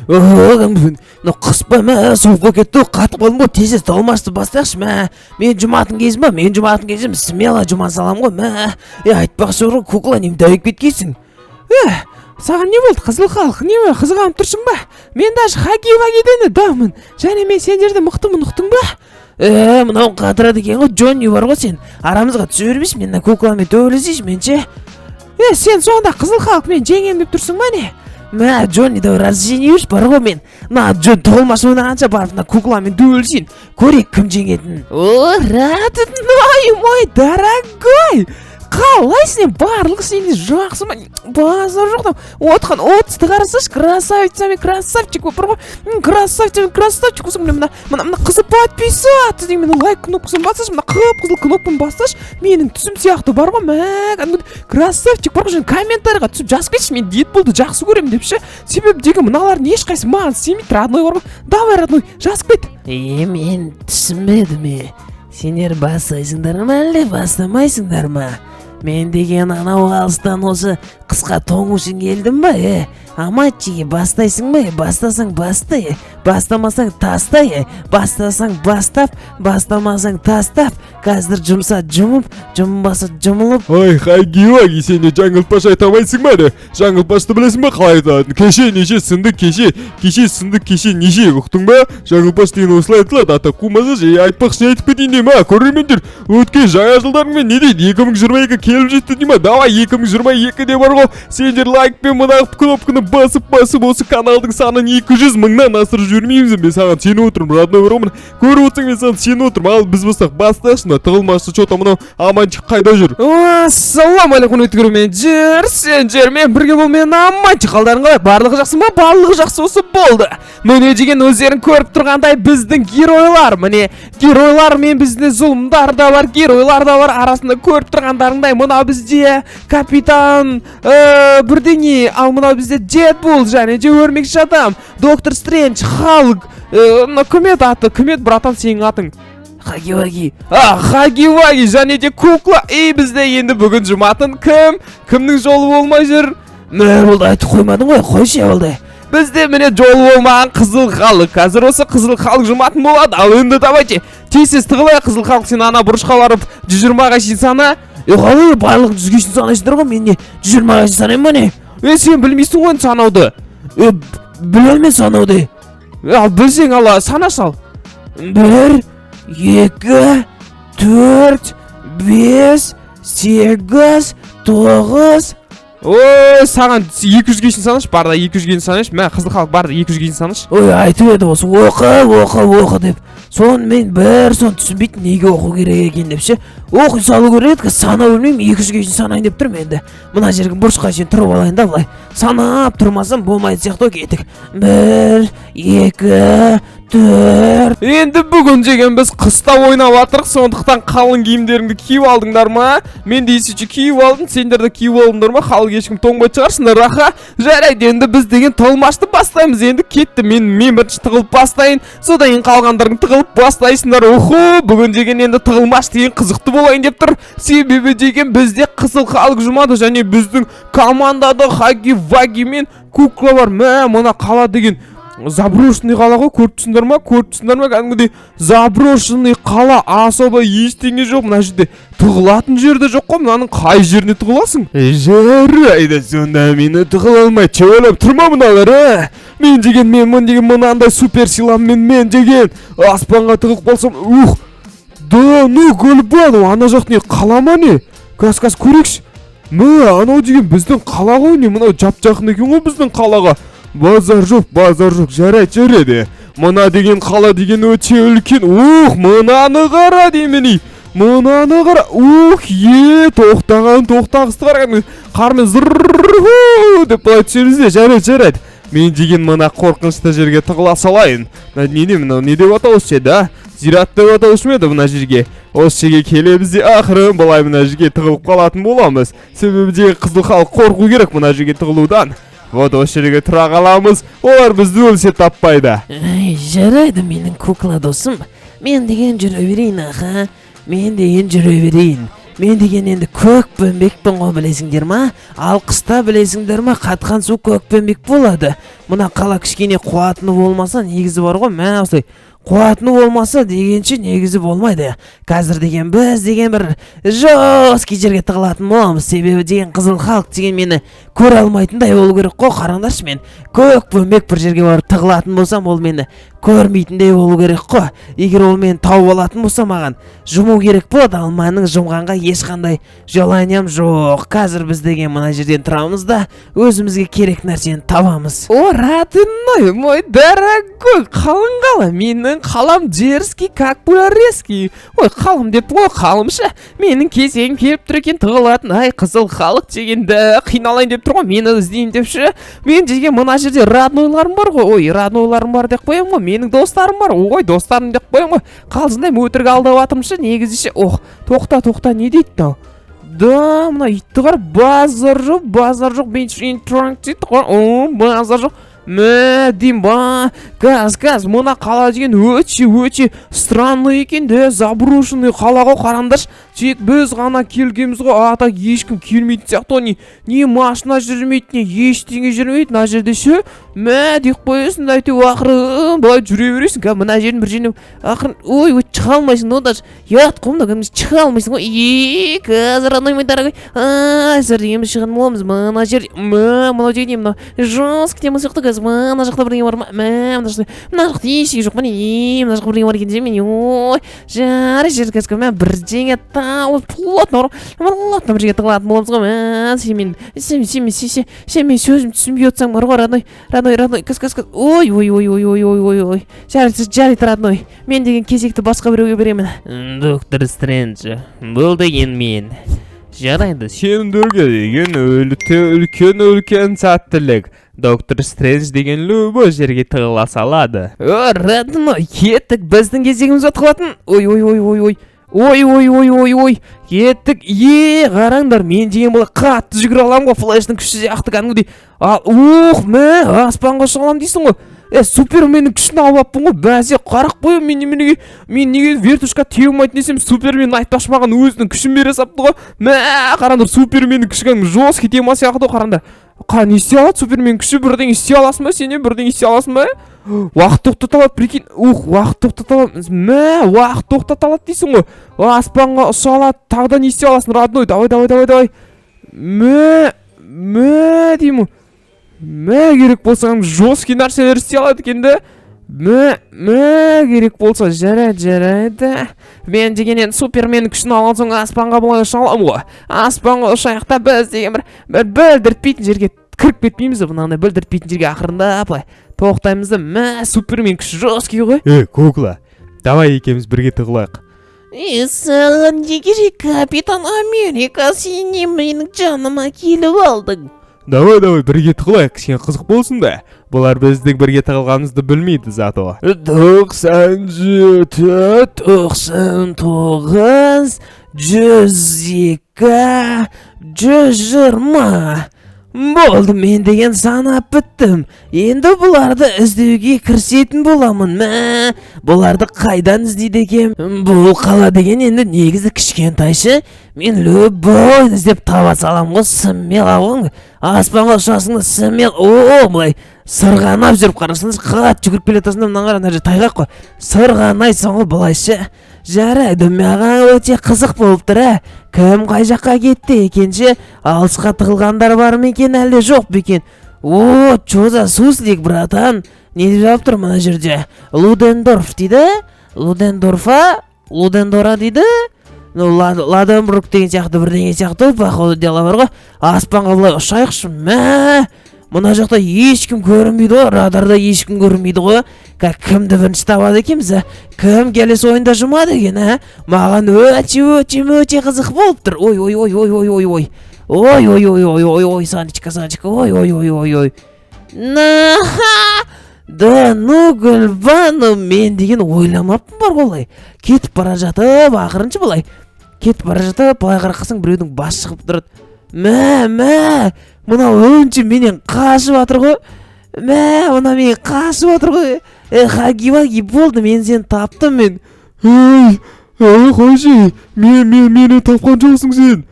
Мынау қыс па, мә, суық болып кетті ғой, қатып қалдым ғой. Тез тез тығылмашты бастайықшы, мә. Мен жұматын кезім ба, мен жұматын кезім, смело жұма саламын ғой, мә. Е, айтпақшы ғой, кукла, неме дәуіп кеткенсің? Е, саған не болды, Қызыл Халық? Не, қызғанып тұрсың ба? Мен даже Хаги Вагиден де дамын және мен сендерден мықтымын, ұқтың ба? Е, мынау қатырады екен ғой, Джонни бар ғой, сен арамызға түсе бермейсің, мен мына кукламен төбелесейінші мен ше. Е, сен сонда, Қызыл Халық, мен жеңемін деп тұрсың ба, не? Мә, Джонни, давай разрешение берші, бар ғой, мен мына Джон тығылмаш ойнағанша барып мына кукламен төбелесейін, көрейік кім жеңетінін. О, родной мой дорогой, қалайсың? Барлығы сенде жақсы ма? Базар жоқ там отқан 30-ты қарасайшы, красавица мен красавчик болып бар ғой. Красавица мен красавчик болсаң, мына мына мына қызыл «подписаться» деген, мына лайк кнопкасын бассайшы, мына қып қызыл кнопканы бассайшы, менің түсім сияқты бар ғой, мә, кәдімгідей красавчик бар ғой. Және комментарийға түсіп жазып кетші, мен Дедпулды жақсы көремін деп ше. Себебі деген мыналардың ешқайсысы маған сенбейді, родной бар ғой. Давай, родной, жазып кет. Е, мен түсінбедім, е, сендер бастайсыңдар ма, әлде бастамайсыңдар ма? Мен деген анау алыстан осы қысқа тоңу үшін келдім ба? Е, аматчиге бастайсың ба? Е, бастасаң баста, е, бастамасаң таста. Е, бастасаң бастап, бастамасаң тастап, қазір жұмса жұмып, жұмбаса жұмылып. Ой, Хаги Ваги, сен не, жаңылтпаш айта алмайсың ба, не? Жаңылтпашты білесің ба қалай айтылатынын? Кеше неше сынды, кеше, кеше сынды, кеше неше, ұқтың ба? Жаңылтпаш деген осылай айтылады, ата қумасашы. Ей, айтпақшы, не айтып кетейін деймін, а? Көрермендер, өткен жаңа жылдарыңмен не дейді? 2022 келіп жетті дей ма? Давай, 2022-де бар ғой, сендер лайк пен мына кнопканы басып басып, осы каналдың санын 200 мыңнан асырып жібермейміз. Мен саған сеніп отырмын, родной бар ғой, міне, көріп отырсаң, мен саған сеніп отырмын. Ал біз болсақ бастайықшы мына тығылмашы. Че то мынау Аманчик қайда жүр? Ассалаумағалейкум, құрметті көрермендер! Сендермен бірге бұл мен, Аманчик. Қалдарың қалай? Барлығы жақсы ма? Барлығы жақсы болса болды. Міне деген өздерің көріп тұрғандай, біздің геройлар, міне, геройлар мен бізде зұлымдар да бар, геройлар да бар арасында. Көріп тұрғандарыңдай, мынау бізде капитан бірдеңе, ал мынау бізде Дедпул және де өрмекші адам, Доктор Стрэндж, Халк. Мына кім еді аты, кім еді, братан, сенің атың? Хаги Ваги. А, Хаги Ваги және де кукла. И бізде енді бүгін жұматын кім? Кімнің жолы болмай жүр? Мә, болды, айтып қоймадың ғой, қойшы, болды. Бізде, міне, жолы болмаған Қызыл Халық. Қазір осы Қызыл Халық жұматын болады. Ал енді давайте тез тез тығылайық. Қызыл Халық, сен ана бұрышқа барып 120-ға шейін сана. Е, қалай, барлығын 100-ге шейін санайсыңдар ғой, мен не, 120-ға шейін санаймын ба, не? Е, сен білмейсің ғой енді санауды. Е, білемін мен санауды. Е, ал білсең, ала сана сал. Бір, екі, төрт, бес, сегіз, тоғыз. Ой, саған 200-ге шейін санашы, бар да 200-ге шейін санашы. Мә, Қызыл Халық, бар да 200-ге шейін санашы. Ой, айтып еді осы, оқы, оқы, оқы деп. Соны мен бір соны түсінбейтін, неге оқу керек екен деп ше. Оқи салу керек еді, санау білмеймін, 200-ге шейін санайын деп тұрмын енді. Мына жерге бұрышқа шейін тұрып алайын да, былай санап тұрмасам болмайтын сияқты ғой. Кеттік, бір, екі, төрт. Енді бүгін деген біз қыста ойнап жатырық, сондықтан қалың киімдеріңді киіп алдыңдар ма? Мен де есепші киіп алдым, сендер де киіп алдыңдар ма? Халық, ешкім тоңбайтын шығарсыңдар, аха. Жарайды, енді біз деген тығылмашты бастаймыз. Енді кетті, мен бірінші тығылып бастайын, содан кейін қалғандарың тығылып бастайсыңдар. Уху, бүгін деген енді тығылмаш деген қызықты болайын деп тұр. Себебі деген бізде Қызыл Халық жұмады және біздің командада Хаги Ваги мен кукла бар. Мә, мына қала деген заброшенный қала ғой, көріп тұрсыңдар ма? Көріп тұрсыңдар ма? Кәдімгідей заброшенный қала, особо ештеңе жоқ. Мына жерде тығылатын жер де жоқ қой. Мынаның қай жеріне тығыласың? Жарайды, сонда мені тығыла алмайды деп ойлап тұр ма мыналар, а? Мен деген, мен мын деген мынандай супер силаммен мен деген аспанға тығылып қалсам, ух да, ну гүлбану, ана жақ не, қала ма, не? Қазір, қазір көрейікші. Мә, анау деген біздің қала ғой, не? Мынау жап жақын екен ғой біздің қалаға. Базар жоқ, базар жоқ, жарайды, жарайды. Мына деген қала деген өте үлкен. Ух, мынаны қара деймін, мынаны қара. Ух, е, тоқтаған тоқтағысты қара, кәдімгі қармен зыр деп былай түсеміз де. Жарайды, жарайды. Мен деген мына қорқынышты жерге тығыла салайын. Мына не, не, мынау не деп аталушы еді, а? Зират деп аталушы ма еді мына жерге? Осы жерге келеміз де, ақырын былай мына жерге тығылып қалатын боламыз. Себебі деген Қызыл Халық қорқу керек мына жерге тығылудан. Вот осы жерге тұра қаламыз, олар бізді өлсе таппайды. Ай, жарайды, менің кукла досым, мен деген жүре берейін, аха, мен деген жүре берейін. Мен деген енді көкпеңбекпін ғой, білесіңдер ма? Ал қыста, білесіңдер ма, қатқан су көкпеңбек болады. Мына қала кішкене қуатыны болмаса, негізі бар ғой, мә, осылай қуатыны болмаса дегенше, негізі болмайды. Қазір деген біз деген бір жесткий жерге тығылатын боламыз, себебі деген Қызыл Халық деген мені көре алмайтындай болу керек қой. Қараңдаршы, мен көкпеңбек бір жерге барып тығылатын болсам, ол мені көрмейтіндей болу керек қой. Егер ол мені тауып алатын болса, маған жұму керек болады. Ал менің жұмғанға ешқандай желаниям жоқ. Қазір біз деген мына жерден тұрамыз да, өзімізге керек нәрсені табамыз. О, родной мой, дорогой, қалың қала, менің қалам дерзкий, как пуля резкий. Ой, қалым деппін ғой, қалымшы. Менің кезегім келіп тұр екен тығылатын. Ай, Қызыл Халық дегенді қиналайын деп тұр ғой, мені іздеймін деп ше. Мен деген мына жерде роднойларым бар ғой. Ой, роднойларым бар деп қоямын ғой, менің достарым бар. Ой, достарым деп қоямын ғой. Қалжыңдаймын, өтірік алдап жатырмын ше, негізі ше. Ох, тоқта, тоқта, не дейді мынау? Да, мына итті қара, базар жоқ, базар жоқ, мен дейді ғой, о, базар жоқ. Мә, деймін ба, газ, газ, мына қала деген өте өте странный екен де, заброшенный қала ғой, қараңдаршы. Тек біз ғана келгенбіз ғой, а так ешкім келмейтін сияқты ғой, не машина жүрмейді, не ештеңе жүрмейді мына жерде ше. Мә, деп қоясың да, әйтеуір ақырын былай жүре бересің. Кәдімгі мына жердің бір жеріне ақырын, ой, ой, шыға алмайсың да, даже ұят қой мына, кәдімгі шыға алмайсың ғой. Е, қазір, родной мой дорогой, қазір деген біз шығатын боламыз мына жерде. Мә, мынау деген не, мынау жесткий тема сияқты. Қазір мына жақта бірдеңе бар ма? Мә, мына жақта ештеңе жоқ па, не? Мына жақта бірдеңе бар екен десем мен. Ой, жарай, жер, қазір, мә, бірдеңе тауып, плотно, плотно бір жерге тығылатын боламыз ғой. Мә, сен мен сен сен сен сен сен менің сөзімді түсінбей отырсаң бар ғой, родной, родной, родной, қазір, қазір, қазір, ой, ой, ой, ой, ой, ой, ой, ой, жарайды, жарайды, родной, мен деген кезекті басқа біреуге беремін. Доктор Стрэндж, бұл деген мен. Жарайды. Сендерге деген өте үлкен үлкен сәттілік. Доктор Стрэндж деген любой жерге тығыла салады. О, родной, кеттік, біздің кезегіміз тығылатын. Ой, ой, ой, ой, ой. Ой, ой, ой, ой, ой. Кеттік. Е, қараңдар, мен деген былай қатты жүгіре аламын ғой, Флэштің күші сияқты кәдімгідей. Ал, ух, мә, аспанға ұша аламын дейсің ғой. Е, Суперменнің күшін алып алыппын ғой, бәсе, қарап қоямын, мен неменеге, мен неге вертушка теуе алмайтын десем, Супермен айтпақшы, маған өзінің күшін бере салыпты ғой. Мә, қараңдар, Суперменнің күші кәдімгі жесткий тема сияқты ғой, қараңдар. Қа, не істей алады Супермен күші? Бірдеңе істей аласың ба сен, не, бірдеңе істей аласың ба? Уақыт тоқтата алады, прикинь. Ух, уақыт тоқтата алады. Мә, уақыт тоқтата алады дейсің ғой. Аспанға ұша алады, тағы да не істей аласың, родной? Давай, давай, давай, давай. Мә, мә деймін. Мә, керек болса, жесткий нәрселер істей алады екен да. Мә, мә, керек болса, жарайды, жарайды. Мен деген енді Суперменнің күшін алған соң аспанға былай ұша аламын ғой. Аспанға ұшайық та, біз деген бір білдіртпейтін жерге кіріп кетпейміз ба, мынандай білдіртпейтін жерге ақырындап былай тоқтаймыз да. Мә, Супермен күші жесткий ғой. Ей, кукла, давай екеуміз бірге тығылайық. Е, саған не керек, Капитан Америка? Сен не менің жаныма келіп алдың? Давай, давай, бірге тығылайық, кішкене қызық болсын да. Бұлар біздің бірге тығылғанымызды білмейді зато. 97, 99, 102, 120. Болды, мен деген санап біттім. Енді бұларды іздеуге кірісетін боламын. Мә, бұларды қайдан іздейді екен? Бұл қала деген енді негізі кішкентайшы. Мен любой іздеп таба саламын ғой, смело ғой. Аспанға ұшасың да, смело, о, былай сырғанап жүріп қарасаңыз, қатты жүгіріп келе жатасың да, мынаны қара, мына жер тайғақ қой. Сырғанайсың ғой былайша. Жарайды, маған өте қызық болып тұр, ә. Кім қай жаққа кетті екен ше? Алысқа тығылғандар бар ма екен, әлде жоқ па екен? О, чё за суслик, братан? Не деп жазып тұр мына жерде? Лудендорф дейді? Лудендорфа? Лудендора дейді? Ну, Ладенбрук деген сияқты бірдеңе сияқты ғой, походу дела бар ғой. Аспанға былай ұшайықшы, мә. Мына жақта ешкім көрінбейді ғой, радарда ешкім көрінбейді ғой. Как кімді бірінші табады екенбіз, ә? Кім келесі ойында жұмады екен, ә? Маған өте өте өте қызық болып тұр. Ой, ой, ой, ой, ой, ой, ой. Ой, ой, ой, ой, ой, ой, Санечка, Санечка, ой, ой, ой, ой, ой. На, да, ну, Гүлбану, мен деген ойламаппын бар ғой олай. Кетіп бара жатып, ақырыншы былай. Кетіп бара жатып, былай қарап қалсаң, біреудің басы шығып тұрады. Мә, мә, мынау өңше менен қашып жатыр ғой. Мә, мына менен қашып жатыр ғой. Е, Хаги Ваги, болды, мен сені таптым мен. Ей, Ей, қойшы, мені тапқан жоқсың сен.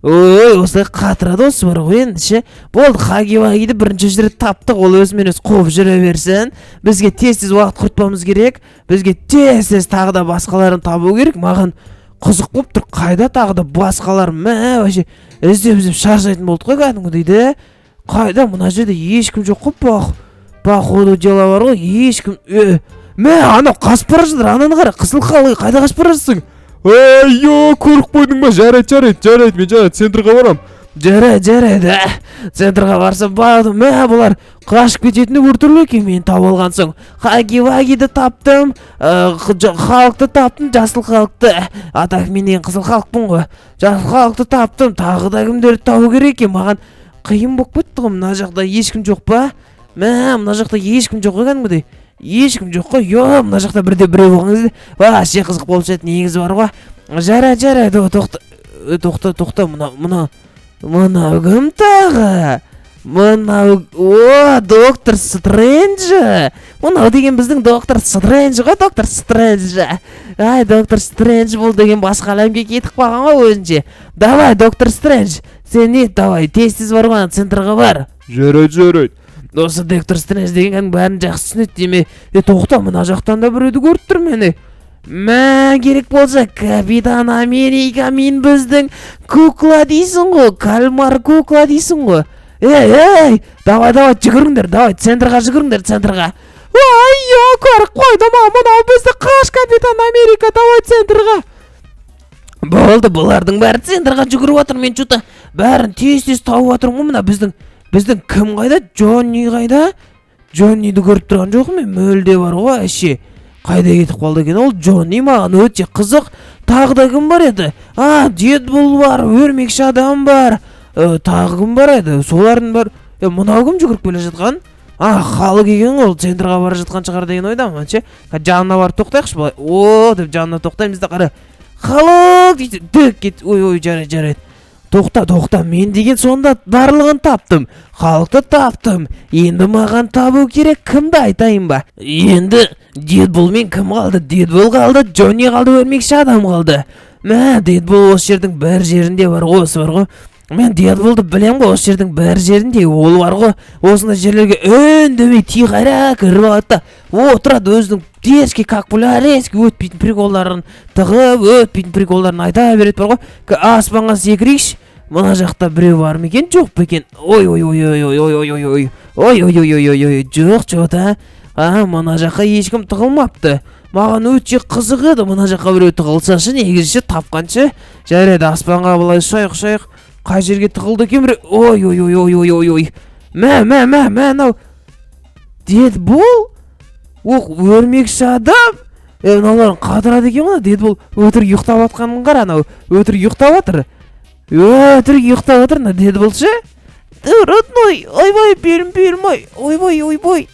Ой, осылай қатырады осы бар ғой енді ше. Болды, Хаги Вагиді бірінші рет таптық, ол өзімен өзі қуып жүре берсін. Бізге тез тез уақыт құртпауымыз керек. Бізге тез тез тағы да басқаларын табу керек. Маған қызық болып тұр, қайда тағы да басқалар? Мә, вообще іздеп іздеп шаршайтын болдық қой кәдімгідей де. Қайда? Мына жерде ешкім жоқ қой, по ходу дела бар ғой, ешкім. Е, мә, анау қашып бара жатыр, ананы қара, қызыл халық, қайда қашып бара жатсың? Ей, көріп қойдың ба? Жарайды, жарайды, жарайды, мен жаңа центрға барам. Жарайды, жарайды, ә. Центрға барсам барды. Мә, бұлар қашып кететіні біртүрлі екен мені тауып алған соң. Хаги Вагиді таптым, халықты таптым, жасыл халықты. А так мен деген қызыл халықпын ғой. Жасыл халықты таптым, тағы да кімдерді табу керек екен? Маған қиын болып кетті ғой. Мына жақта ешкім жоқ па? Мә, мына жақта ешкім жоқ қой, кәдімгідей ешкім жоқ қой. Йо, мына жақта бірде біреу болған кезде вообще қызық болып еді негізі бар ғой. Жарайды, жарайды. О, тоқта, тоқта, тоқта, мына мына мынау кім тағы? Мынау, о, Доктор Стрэндж. Мынау деген біздің Доктор Стрэндж ғой, Доктор Стрэндж. Ай, Доктор Стрэндж, бұл деген басқа әлемге кетіп қалған ғой өзінше. Давай, Доктор Стрэндж, сен не, давай тез тез бар ғой, ана центрға бар. Жарайды, жарайды. Осы Доктор Стрэндж деген кәдімгі бәрін жақсы түсінеді деме. Е, тоқта, мына жақтан да біреуді көріп тұрмын мен. Мә, керек болса Капитан Америка мен біздің кукла дейсің ғой, кальмар кукла дейсің ғой. Ей, ей, давай, давай, жүгіріңдер, давай центрға жүгіріңдер, центрға. Ай, көріп қойдым ау, мынау бізді. Қаш, Капитан Америка, давай центрға. Болды, бұлардың бәрі центрға жүгіріп жатыр. Мен че то бәрін тез тез тауып жатырмын ғой. Мына біздің кім қайда? Джонни қайда? Джонниді көріп тұрған жоқпын мен мүлде бар ғой. Әше, қайда кетіп қалды екен ол Джонни? Маған өте қызық. Тағы да кім бар еді? А, Дедпул бар, өрмекші адам бар. Тағы кім бар еді? Солардың бар. Е, мынау кім жүгіріп келе жатқан? А, Халық екен ғой. Ол центрға бара жатқан шығар деген ойдамын ше. Жанына барып тоқтайықшы былай. О деп жанына тоқтаймыз да, қара, Халық дейді, дөк кет. Ой, ой, жарайды, жарайды, тоқта, тоқта. Мен деген сонда барлығын таптым, халықты таптым. Енді маған табу керек кімді, айтайын ба? Енді Дедпулмен кім қалды? Дедпул қалды, Джонни қалды, өрмекші адам қалды. Мә, Дедпул осы жердің бір жерінде бар ғой, осы бар ғой. Мен Дедпулды білем ғой, осы жердің бір жерінде ол бар ғой. Осындай жерлерге үндемей тихаря кіріп алады да отырады, өзінің дерзкий, как пуля резкий, өтпейтін приколдарын тығып, өтпейтін приколдарын айта береді бар ғой. Аспанға секірейікші. Мына жақта біреу бар ма екен, жоқ па екен? Ой, ой, ой, ой, ой, ой, ой, ой, ой, ой, ой, ой, ой, ой, ой, жоқ, че то, а, мына жаққа ешкім тығылмапты. Маған өте қызық еді, мына жаққа біреу тығылсашы негізі ше, тапқаншы. Жарайды, аспанға былай ұшайық, ұшайық. Қай жерге тығылды екен біреу? Ой, ой, ой, ой, ой, ой, ой, мә, мә, мә, мә, анау Дедпул, ох, өрмекші адам. Е, мыналар қатырады екен ғой. Дедпул өтірік ұйықтап жатқанын қара, анау өтірік ұйықтап жатыр, өтірік ұйықтап жатыр мына Дедпул ше. Родной, ойбай, белім, белім, ай, ойбай, ойбай.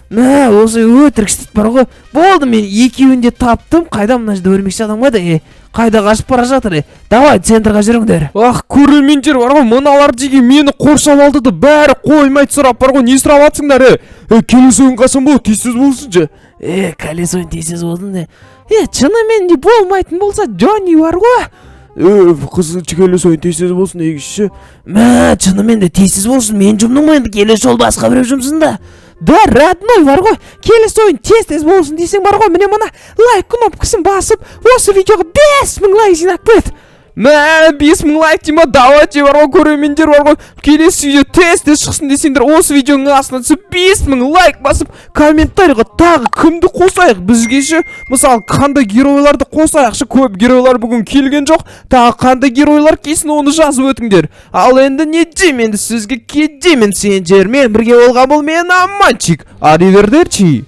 Мә, осы өтірік істейді бар ғой. Болды, мен екеуін де таптым. Қайда? Мына жерде өрмекші адам қайда? Е, қайда қашып бара жатыр? Е, давай центрға жүріңдер. Ах, көрермендер бар ғой, мыналар деген мені қоршап алды да, бәрі қоймайды сұрап бар ғой. Не сұрап жатсыңдар, е? Е, келесі ойын қашан болады? Тез тез болсыншы. Е, келесі ойын тез тез болсын де. Е, шынымен де болмайтын болса, Джонни бар ғой. Е, қыз, келесі ойын тез тез болсын негізі ше. Мә, шынымен де тез тез болсын. Мен жұмдым ғой, енді келесі жолы басқа біреу жұмсын да. Да, родной, бар ғой, келесі ойын тез тез болсын десең бар ғой, міне, мына лайк кнопкасын басып, осы видеоға 5000 лайк жинап кет. Мә, 5000 лайк дей ма? Давайте бар ғой, көрермендер бар ғой, келесі видео тез тез шықсын десеңдер, осы видеоның астына түсіп, 5000 лайк басып, комментарийға тағы кімді қосайық бізге ше? Мысалы, қандай геройларды қосайықшы? Көп геройлар бүгін келген жоқ. Тағы қандай геройлар келсін, оны жазып өтіңдер. Ал енді не деймін, енді сізге кетемін. Сендермен бірге болған бұл мен, Аманчик. Аривердерчи.